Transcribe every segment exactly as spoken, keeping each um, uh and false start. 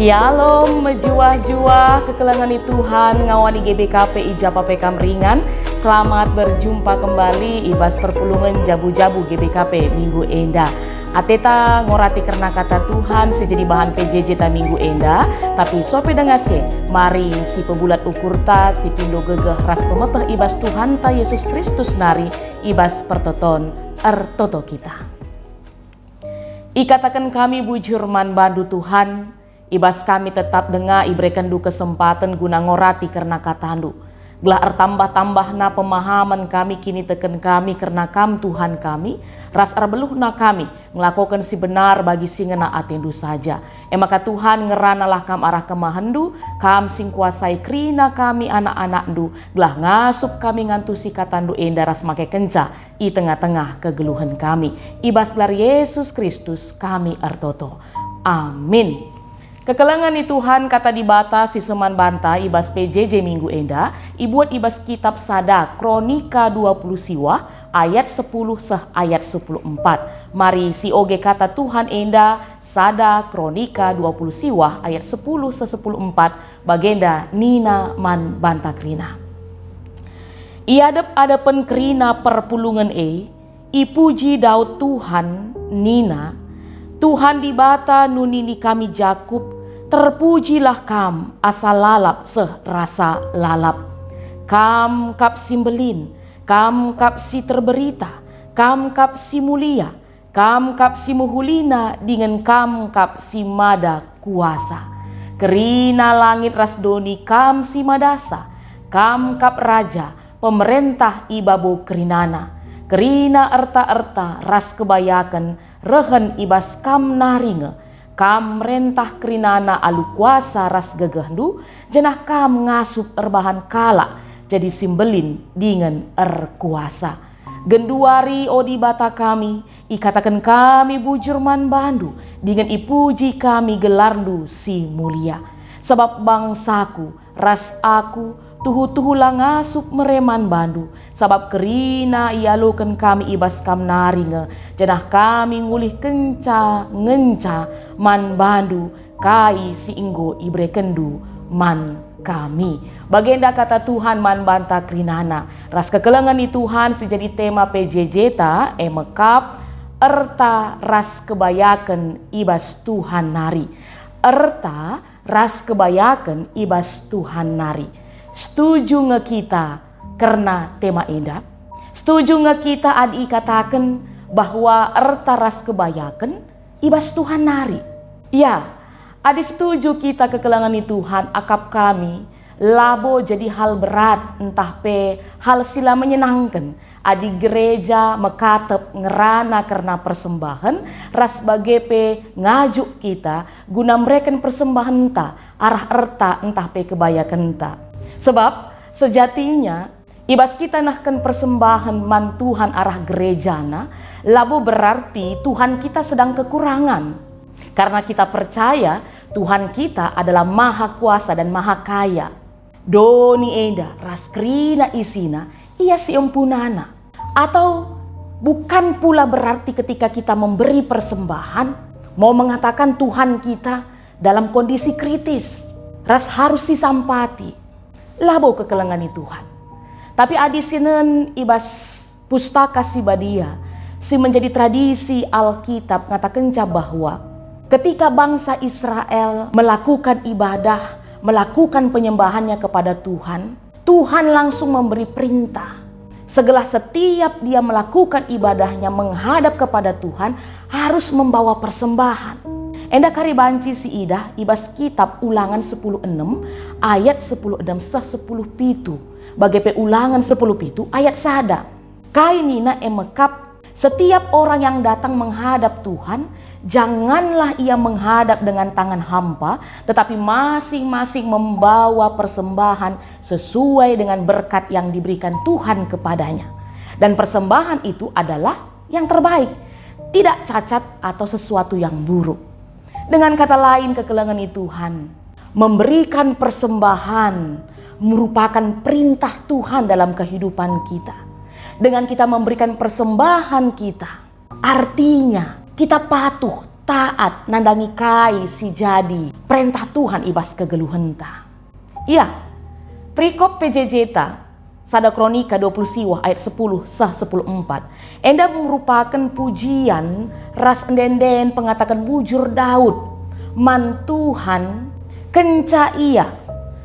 Syalom, mejuah-juah kekelengen i Tuhan, ngawani G B K P i ja pe kam ringan. Selamat berjumpa kembali i bas perpulungen jabu-jabu G B K P minggu enda. Ateta ngorati kerna kata Tuhan si jadi bahan P J J ta minggu enda, tapi sope denga se, mari si pebulat ukurta, si pindo gegeh ras pemeteh i bas Tuhanta Yesus Kristus nari, i bas pertoton ertoto kita. Ikataken kami bujur man bandu, Tuhan, i bas kami tetap denga iberekenndu kesempaten guna ngorati kerna katandu. Gelah ertambah-tambahna pemahamen kami, kiniteken kami kerna Kam, Tuhan kami, ras erbeluhna kami ngelakoken si benar bagi si ngena atendu saja. E maka Tuhan, ngeranalah Kam arah kemahenndu, Kam si ngkuasai kerina kami anak-anakndu, gelah ngasup kami ngantusi katandu enda ras makekenca i tengah-tengah kegeluhen kami. I bas gelar Yesus Kristus kami ertoto. Amin. Kekelengen i Tuhan, kata Dibata si seman banta i bas P J J minggu enda, ibuat i bas kitap sada Kronika dua puluh siwah ayat sepuluh seh ayat sepuluh empat. Mari sioge kata Tuhan enda, sada Kronika dua puluh siwah ayat sepuluh seh sepuluh empat, bagenda nina man banta kerina. I adep-adepen kerina perpulungen e, ipuji Daud Tuhan, nina, "Tuhan Dibata nunini kami Jakup, terpujilah Kam asa lalap seh rasa lalap. Kam kap si mbelin, Kam kap si terberita, Kam kap si mulia, Kam kap si mehulina dingen Kam kap si mada kuasa. Kerina langit ras doni Kam si madasa, Kam kap raja, pemerentah i babo kerinana. Kerina erta-erta ras kebayaken rehen i bas Kam nari nge. Kam merentah kerinana alu kuasa ras gegehndu, janah Kam ngasup erbahan kalak jadi si mbelin dingen erkuasa. Genduari, o Dibata kami, ikataken kami bujur man bandu, dingen ipuji kami gelarndu si mulia. Sabap bangsaku ras aku tuhu-tuhu la ngasup mere man bandu, sabap kerina ialoken kami i bas Kam nari nge, janah kami ngulihkenca ngenca man bandu kai si enggo iberekenndu man kami. Bagenda kata Tuhan man banta kerinana, ras kekelengen i Tuhan si jadi tema P J J ta, e mekap, erta ras kebayaken i bas Tuhan nari. Erta ras kebayaken i bas Tuhan nari. Setuju nge kita kerna tema enda? Setuju nge kita adi ikataken bahwa erta ras kebayaken i bas Tuhan nari? Ya, adi setuju kita kekelengen i Tuhan, akap kami, labo jadi hal berat ntah pe hal si la menyenangken adi gereja mekatep ngerana kerna persembahen ras bage pe ngajuk kita guna mereken persembahenta arah erta ntah pe kebayakenta. Sebab sejatinya, i bas kita nehken persembahen man Tuhan arah gerejana, labo berarti Tuhan kita sedang kekurangan. Karena kita percaya Tuhan kita adalah maha kuasa dan maha kaya. Doni enda ras kerina isina, Ia si empunana. Atau bukan pula berarti ketika kita memberi persembahan, mau mengatakan Tuhan kita dalam kondisi kritis, ras harus sisampati. Labo kekelengen i Tuhan. Tapi adi sinen i bas Pustaka Si Badia, si menjadi tradisi Alkitab ngatakenca bahwa ketika bangsa Israel melakukan ibadah, melakukan penyembahannya kepada Tuhan, Tuhan langsung memberi perintah. Segelah setiap dia melakukan ibadahnya menghadap kepada Tuhan, harus membawa persembahan. Enda kari banci siidah i bas kitab Ulangan sepuluh enem ayat sepuluh enem seh sepuluh pitu, bage pe Ulangan sepuluh pitu ayat sada. Kai nina e mekap, setiap orang yang datang menghadap Tuhan, janganlah ia menghadap dengan tangan hampa, tetapi masing-masing membawa persembahan sesuai dengan berkat yang diberikan Tuhan kepadanya. Dan persembahan itu adalah yang terbaik, tidak cacat atau sesuatu yang buruk. Dengan kata lain, kekelengen i Tuhan, memberikan persembahan merupakan perintah Tuhan dalam kehidupan kita. Dengan kita memberikan persembahan kita, artinya kita patuh, taat nandangi kai si jadi perentah Tuhan i bas kegeluhenta. Ia, perikop P J J ta, sada Kronika dua puluh siwah ayat sepuluh seh sepuluh empat, enda merupaken pujian ras ende-enden pengataken bujur Daud man Tuhan, kenca ia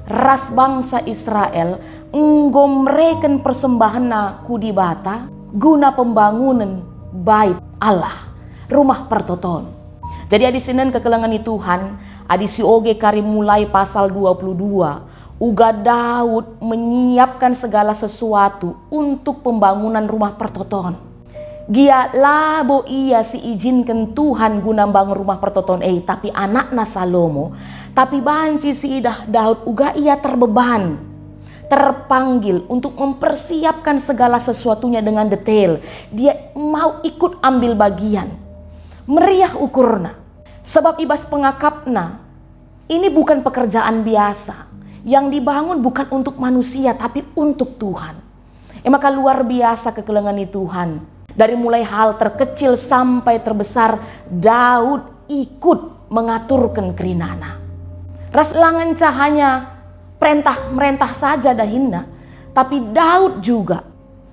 ras bangsa Israel enggo mereken persembahenna ku Dibata guna pembangunen Bait Allah, Rumah Pertoton. Jadi adi sinen kekelengen ni Tuhan, adi sioge kari mulai pasal dua puluh dua, uga Daud menyiapkan segala sesuatu untuk pembangunan Rumah Pertoton. Gia labo ia si ijinken Tuhan guna mbangun Rumah Pertoton e, tapi anakna Salomo, tapi banci siidah Daud uga ia terbeban, terpanggil untuk mempersiapkan segala sesuatunya dengan detail. Dia mau ikut ambil bagian. Meriah ukurna. Sebab i bas pengakapna, ini bukan pekerjaan biasa. Yang dibangun bukan untuk manusia, tapi untuk Tuhan. E maka luar biasa kekelengen ni Tuhan. Dari mulai hal terkecil sampai terbesar, Daud ikut mengaturken kerinana. Ras la ngenca hanya perentah-merentah saja dahinna, tapi Daud juga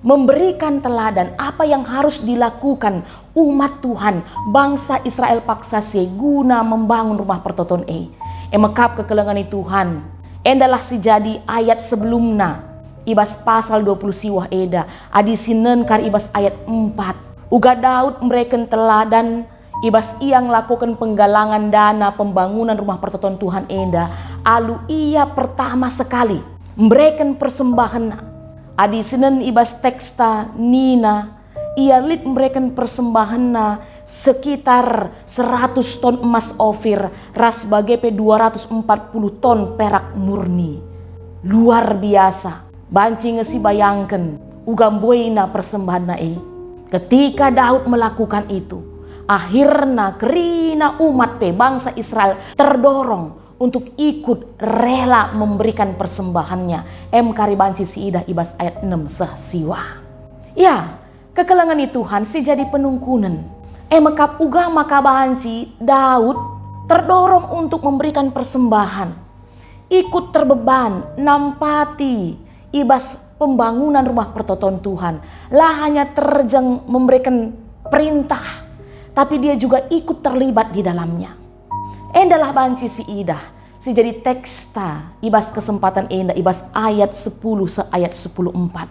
memberikan teladan apa yang harus dilakukan umat Tuhan, bangsa Israel paksa si guna membangun Rumah Pertoton e. E mekap kekelengen ni Tuhan. Endalah si jadi ayat sebelumna i bas pasal dua puluh siwah eda, adi sinen kari i bas ayat empat. Uga Daud mereken teladan i bas ia ngelakoken penggalangan dana pembangunan Rumah Pertoton Tuhan enda, alu ia pertama sekali mereken persembahenna. Adi sinen i bas teksta nina, ia lit mereken persembahenna sekitar seratus ton emas Ofir ras bage pe dua ratus empat puluh ton perak murni. Luar biasa. Banci nge sibayangken uga mbuena persembahenna e. Ketika Daud melakukan itu, akhirna kerina umat pe bangsa Israel terdorong untuk ikut rela memberikan persembahannya. Em kari banci siidah i bas ayat enem seh siwah. Ya, kekelengen ni Tuhan si jadi penungkunen. E mekap uga maka banci Daud terdorong untuk memberikan persembahan, ikut terbeban nampati i bas pembangunan Rumah Pertoton Tuhan. La hanya terjeng memberikan perintah, tapi dia juga ikut terlibat di dalamnya. Endalah banci siidah si jadi teksta i bas kesempatan enda, i bas ayat sepuluh seh ayat sepuluh empat.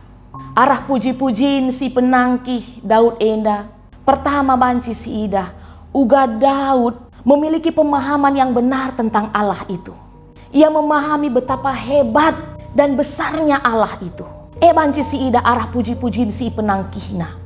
Arah puji-pujin si penangkih Daud enda, pertama banci siidah uga Daud memiliki pemahaman yang benar tentang Allah itu. Ia memahami betapa hebat dan besarnya Allah itu. E banci siidah arah puji-pujin si ipenangkihna.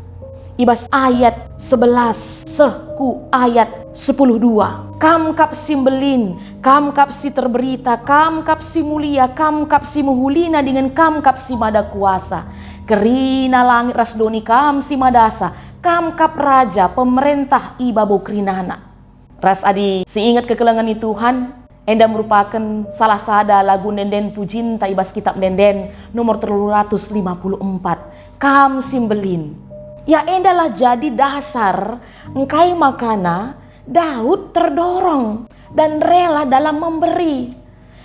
I bas ayat sebelas seh ku ayat sepuluh dua. Kam kap si mbelin, kam kap si terberita, kam kap si mulia, kam kap si mehulina dingen kam kap si mada kuasa. Kerina langit ras doni kam si madasa, kam kap raja, pemerentah i babo kerinana. Ras adi si inget kekelengen ni Tuhan, enda merupaken salah sada lagu ende-enden pujinta i bas Kitab Ende-enden nomor telu ratus lima puluh empat. Kam si mbelin. Ya, endalah jadi dasar engkai makana Daud terdorong dan rela dalam memberi.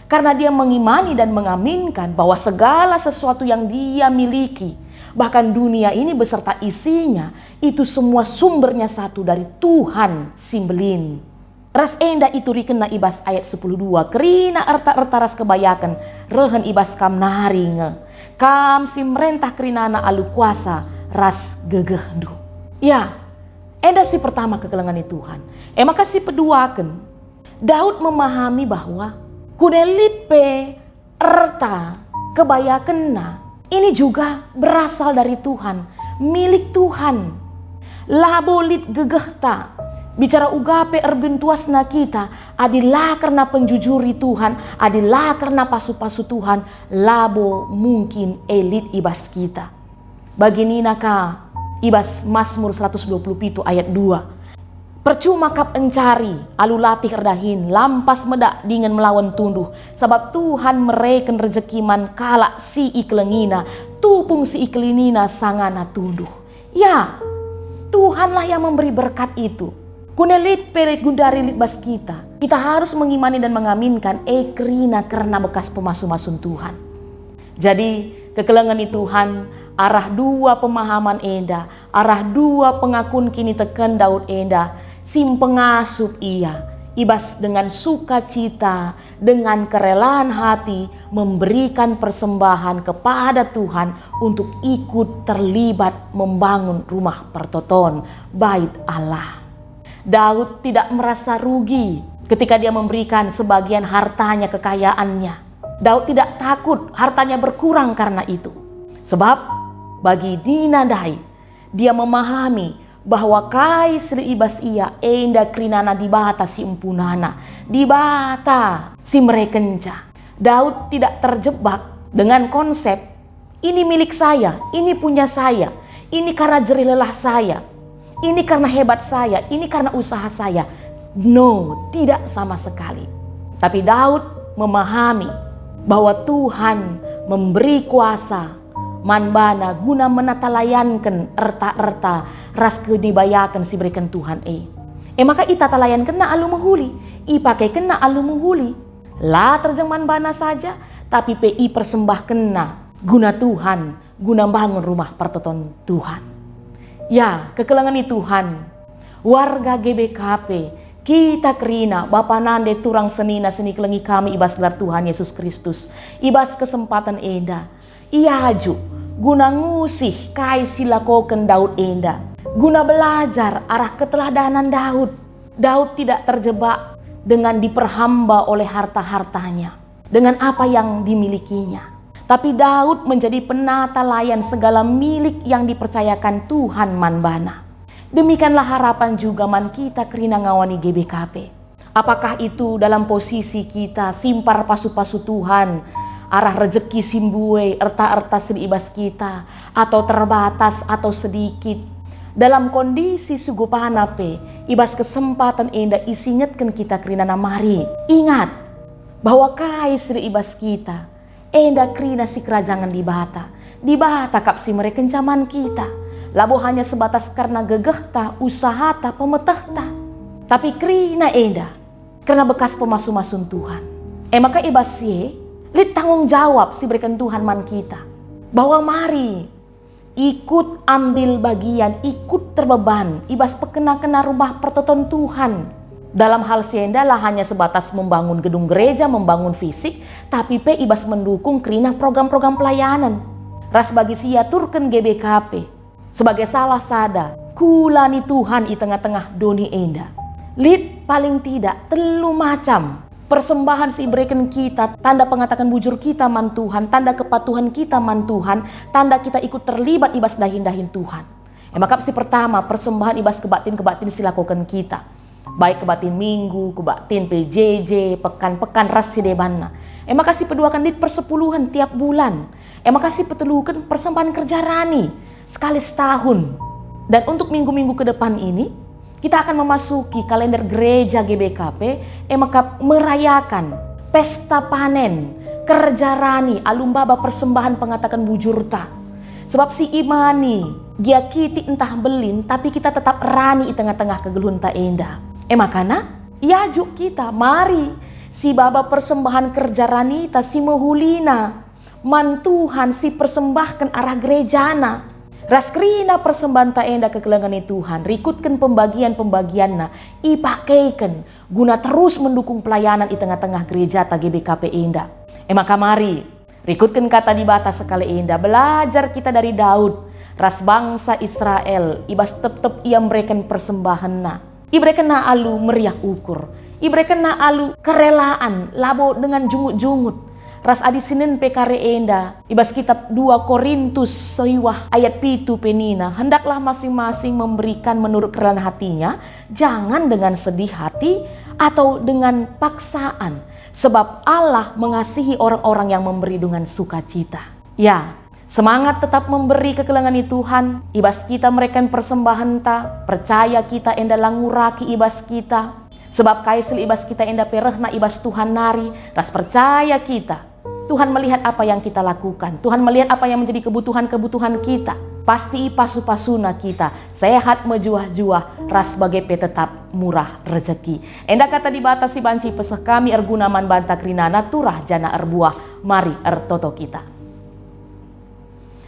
Karena dia mengimani dan mengaminkan bahwa segala sesuatu yang dia miliki, bahkan dunia ini beserta isinya, itu semua sumbernya satu dari Tuhan si mbelin. Ras enda iturikenna i bas ayat sepuluh dua, kerina erta-erta ras kebayaken rehen i bas kam nari nge, kam si merentah kerinana alu kuasa ras gegehndu. Ya, enda si pertama kekelengen ni Tuhan. E maka si peduaken, Daud memahami bahwa kune lit pe erta kebayakenna ini juga berasal dari Tuhan, milik Tuhan. Labo lit gegehta, bicara uga pe erbintuasna kita, adi la kerna penjujuri Tuhan, adi la kerna pasu-pasu Tuhan, labo mungkin e lit i bas kita. Bagi nina ka i bas Masmur seratus dua puluh pitu ayat dua, "Percuma kap encari alu latih erdahin, lampas medak dingen melawen tunduh, sabap Tuhan mereken rejeki man kalak si ikelengina, tupung si ikelenina sangana tunduh." Ya, Tuhanlah yang memberi berkat itu. Kune lit pe gundari lit bas kita. Kita harus mengimani dan mengaminkan e kerina kerna bekas pemasu-masun Tuhan. Jadi, kekelengen ni Tuhan, arah dua pemahaman enda, arah dua pengakun kiniteken Daud enda, si mpengasup ia, i bas dengan sukacita, dengan kerelaan hati memberikan persembahan kepada Tuhan untuk ikut terlibat membangun rumah pertoton, bait Allah. Daud tidak merasa rugi ketika dia memberikan sebagian hartanya, kekayaannya. Daud tidak takut hartanya berkurang karena itu. Sebab bagi nina ndai, dia memahami bahwa kai si lit i bas ia enda kerinana Dibata si empunana, Dibata si merekenca. Daud tidak terjebak dengan konsep, "Ini milik saya, ini punya saya, ini karena jerih lelah saya, ini karena hebat saya, ini karena usaha saya." No, tidak sama sekali. Tapi Daud memahami bahwa Tuhan memberi kuasa man bana guna menatalayanken erta-erta ras kinibayaken si ibereken Tuhan e. E maka itatalayankenna alu mehuli, ipakekenna alu mehuli. La terjeng man bana saja, tapi pe ipersembahkenna guna Tuhan, guna mbangun rumah pertoton Tuhan. Ya, kekelengen ni Tuhan, warga G B K P, kita kerina, bapa nande turang senina si nikelengi kami i bas gelar Tuhan Yesus Kristus, i bas kesempaten enda, iajuk guna ngusih kai si lakoken Daud enda, guna belajar arah keteladanan Daud. Daud tidak terjebak dengan diperhamba oleh harta-hartanya, dengan apa yang dimilikinya. Tapi Daud menjadi penata layan segala milik yang dipercayakan Tuhan man bana. Demikianlah harapan juga man kita kerina ngawani G B K P. Apakah itu dalam posisi kita simpar pasu-pasu Tuhan, arah rejeki si mbue, erta-erta si lit i bas kita, atau terbatas, atau sedikit? Dalam kondisi sugupana pe, i bas kesempaten enda isingetken kita kerinana mari. Ingat bahwa kai si lit i bas kita, enda kerina sikerajangen Dibata. Dibata kap si merekenca man kita, labo hanya sebatas kerna gegehta, usahata, pemetehta. Tapi kerina enda kerna bekas pemasu-masun Tuhan. E maka i bas si e, lit tanggung jawab si ibereken Tuhan man kita, bahwa mari ikut ambil bagian, ikut terbeban i bas pekena-kena rumah pertoton Tuhan. Dalam hal si enda la hanya sebatas membangun gedung gereja, membangun fisik, tapi pe i bas mendukung kerina program-program pelayanan. Ras bagi si iaturken G B K P sebagai salah sada kula ni Tuhan i tengah-tengah doni enda. Lit paling tidak telu macam persembahan si ibereken kita, tanda pengataken bujur kita man Tuhan, tanda kepatuhan kita man Tuhan, tanda kita ikut terlibat i bas dahin-dahin Tuhan. E maka si pertama, persembahan i bas kebaktin-kebaktin si lakoken kita. Baik kebaktin Minggu, kebaktin P J J, pekan-pekan ras si debanna. E maka si peduaken lit persepuluhen tiap bulan. E maka si peteluken persembahan kerja rani sekali setahun. Dan untuk minggu-minggu ke depan ini, kita akan memasuki kalender gereja G B K P, e maka merayakan pesta panen, kerja rani, alu maba persembahan pengataken bujurta. Sebab si imani, gia kitik ntah mbelin, tapi kita tetap rani i tengah-tengah kegeluhenta enda. E makana, iajuk kita, mari, si baba persembahan kerja ranita si mehulina man Tuhan si persembahken arah gerejana. Ras kerina persembahenta enda kekelengen ni Tuhan, rikutken pembagianna, ipakeken guna terus mendukung pelayanan i tengah-tengah gerejata G B K P enda. E maka mari, rikutken kata Dibata sekali enda, belajar kita dari Daud ras bangsa Israel i bas tep-tep ia mereken persembahenna. Iberekenna alu meriah ukur, iberekenna alu kerelaan, labo dengan jungut-jungut. Ras adi sinen pe kari enda, i bas kitab dua Korintus siwah ayat pitu pe nina, "Hendaklah masing-masing memberikan menurut kerelaan hatinya, jangan dengan sedih hati atau dengan paksaan, sebab Allah mengasihi orang-orang yang memberi dengan sukacita." Ya, semangat tetap memberi kekelengen ni Tuhan, i bas kita mereken persembahenta, percaya kita enda la nguraki i bas kita. Sebab kai si lit i bas kita enda pe rehna i bas Tuhan nari, ras percaya kita. Tuhan melihat apa yang kita lakukan. Tuhan melihat apa yang menjadi kebutuhan-kebutuhan kita. pasti ipasu-pasuna kita, sehat mejuah-juah, ras bage pe tetap murah rejeki. Enda kata Dibata si banci ipeseh kami erguna man banta kerinana turah janah erbuah. Mari ertoto kita.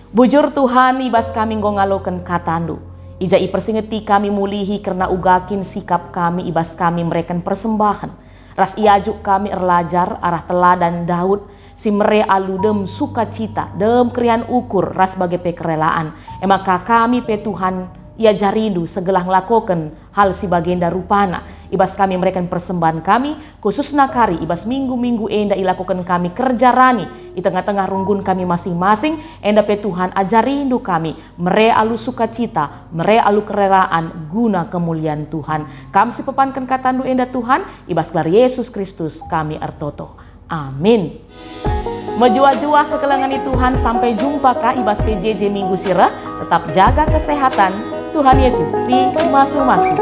Bujur Tuhan, i bas kami enggo ngaloken kataNdu. I ja ipersingeti kami mulihi kerna uga kin sikap kami i bas kami mereken persembahen. Ras iajuk kami erlajar arah teladan Daud si mere alu dem sukacita, dem keriahen ukur ras bage pe kerelaan. E maka kami pe Tuhan, iajarindu segelah ngelakoken hal si bagenda rupana. I bas kami mereken persembahen kami, khususna kari i bas minggu-minggu enda ilakoken kami kerja rani i tengah-tengah runggun kami masing-masing, enda pe Tuhan ajarindu kami, mere alu sukacita, mere alu kerelaan guna kemulian Tuhan. Kam si pepanken kataNdu enda Tuhan, i bas gelar Yesus Kristus kami ertoto. Amin. Mejuah-juah kekelengen i Tuhan, sampai jumpa ka i bas P J J minggu si reh. Tetap jaga kesehatan. Tuhan Yesus si masu-masu.